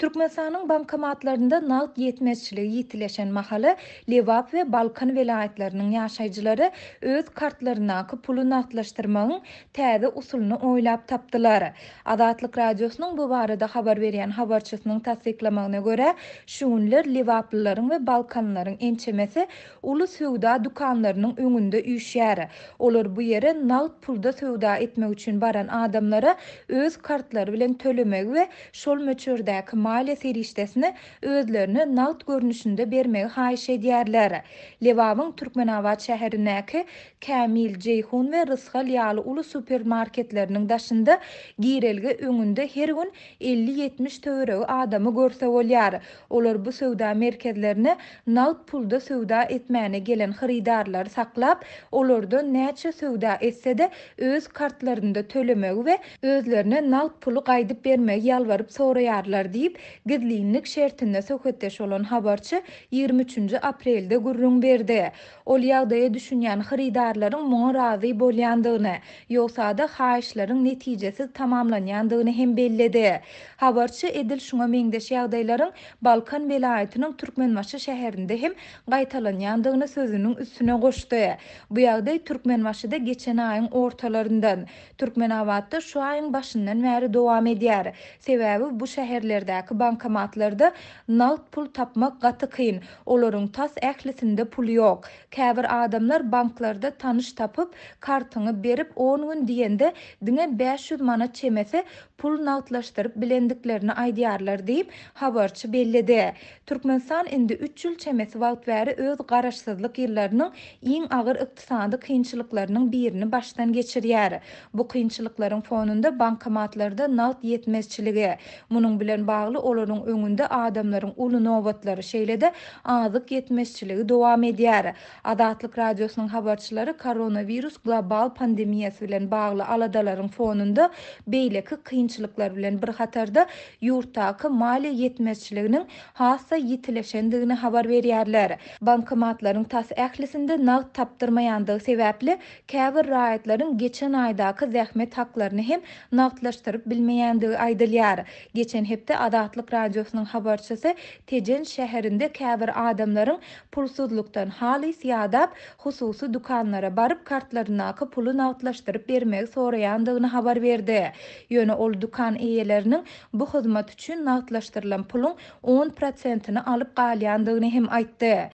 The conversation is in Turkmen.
Türkmenistanyň bankomatlarynda nagt ýetmezçiligi ýitileşen mahaly, Lebap we Balkan welaýatlarynyň ýaşaýjylary öz kartlaryndaky puly nagtlaşdyrmagyň täze usulyny oýlap tapdylar. Azatlyk Radiosynyň bu barada habar berýän habarçysynyň tassyklamagyna görä, şu günler lebaplylaryň we balkanlylaryň ençemesi uly söwda dükanlarynyň öňünde üýşýär. Olar bu ýere nagt pulda söwda etmek üçin baran adamlara öz kartlary bilen tölemegi we şol möçberdäki maliýe serişdesini özlerine nagt görnüşinde bermegi haýyş edýärler. Lebabyň Türkmenabat şäherindäki Kämil, Jeýhun we Rysgal ýaly uly supermarketleriniň daşynda girelge öňünde her gün 50-70 töweregi adamy görse bolýar. Olar bu söwda merkezlerine nagt pulda söwda etmäne gelen hyrydarlary saklap, olardan näçe söwda etse-de öz kartlarynda tölemegi we özlerine nagt puly gaýdyp bermegi ýalbaryp soraýarlar diýip, gizlinlik şertinde söhbetdeş bolan habarçy 23 üçünji aprelde gürrüň berdi. Ol ýagdaýa düşünýän hyrydarlaryň muňa razy bolýandygyny, ýogsa-da haýyşlaryň netijesiz tamamlanýandygyny hem belledi. Habarçy edil şuňa meňzeş ýagdaýlaryň Balkan welaýatynyň Türkmenbaşy şäherinde hem gaýtalanýandygyny sözüniň üstüne goşdy. Bu ýagdaý Türkmenbaşyda geçen aýyň ortalaryndan, Türkmenabatda şu aýyň başyndan bäri dowam edýär. Sebäbi bu şäherlerdäki bankomatlarda nagt pul tapmak gaty kyn, olaryň tas ählisinde pul ýok. Käbir adamlar banklarda tanyş tapyp, kartyňy berip on gün diýende diňe 500 manat çemesi pul nagtlaşdyryp bilendiklerini aýdýarlar diýip, habarçy belledi. Türkmenistan indi üç ýyl çemesi wagt bäri öz garaşsyzlyk ýyllarynyň iň agyr ykdysady kynçylyklarynyň birini başdan geçirýär. Bu kynçylyklaryň fonunda bankomatlarda nagt ýetmezçiligi, munuň bilen bagly olaryň öňünde adamlaryň uly nobatlary, şeýle-de azyk ýetmezçiligi dowam edýär. Azatlyk Radiosynyň habarçylary koronawirus global pandemiýasy bilen bagly aladalaryň fonunda beýleki kynçylyklar bilen bir hatarda ýurtdaky maliýe ýetmezçiliginiň has-da ýitileşendigini habar berýärler. Bankomatlaryň tas ählisinde nagt tapdyrmaýandygy sebäpli, käbir raýatlaryň geçen aýdaky zähmet haklaryny hem nagtlaşdyryp bilmeýändigi aýdylýar. Geçen hepde Azatlyk Radiosynyň habarçysy Tejen şäherinde käbir adamlaryň pulsuzlykdan halys ýadap, hususy dükanlara baryp kartlaryndaky puly nagtlaşdyryp bermegi soraýandygyny habar berdi. Ýöne ol dükan eýeleriniň bu hyzmat üçin nagtlaşdyrylan puluň on prosentini alyp galýandygyny hem aýtdy.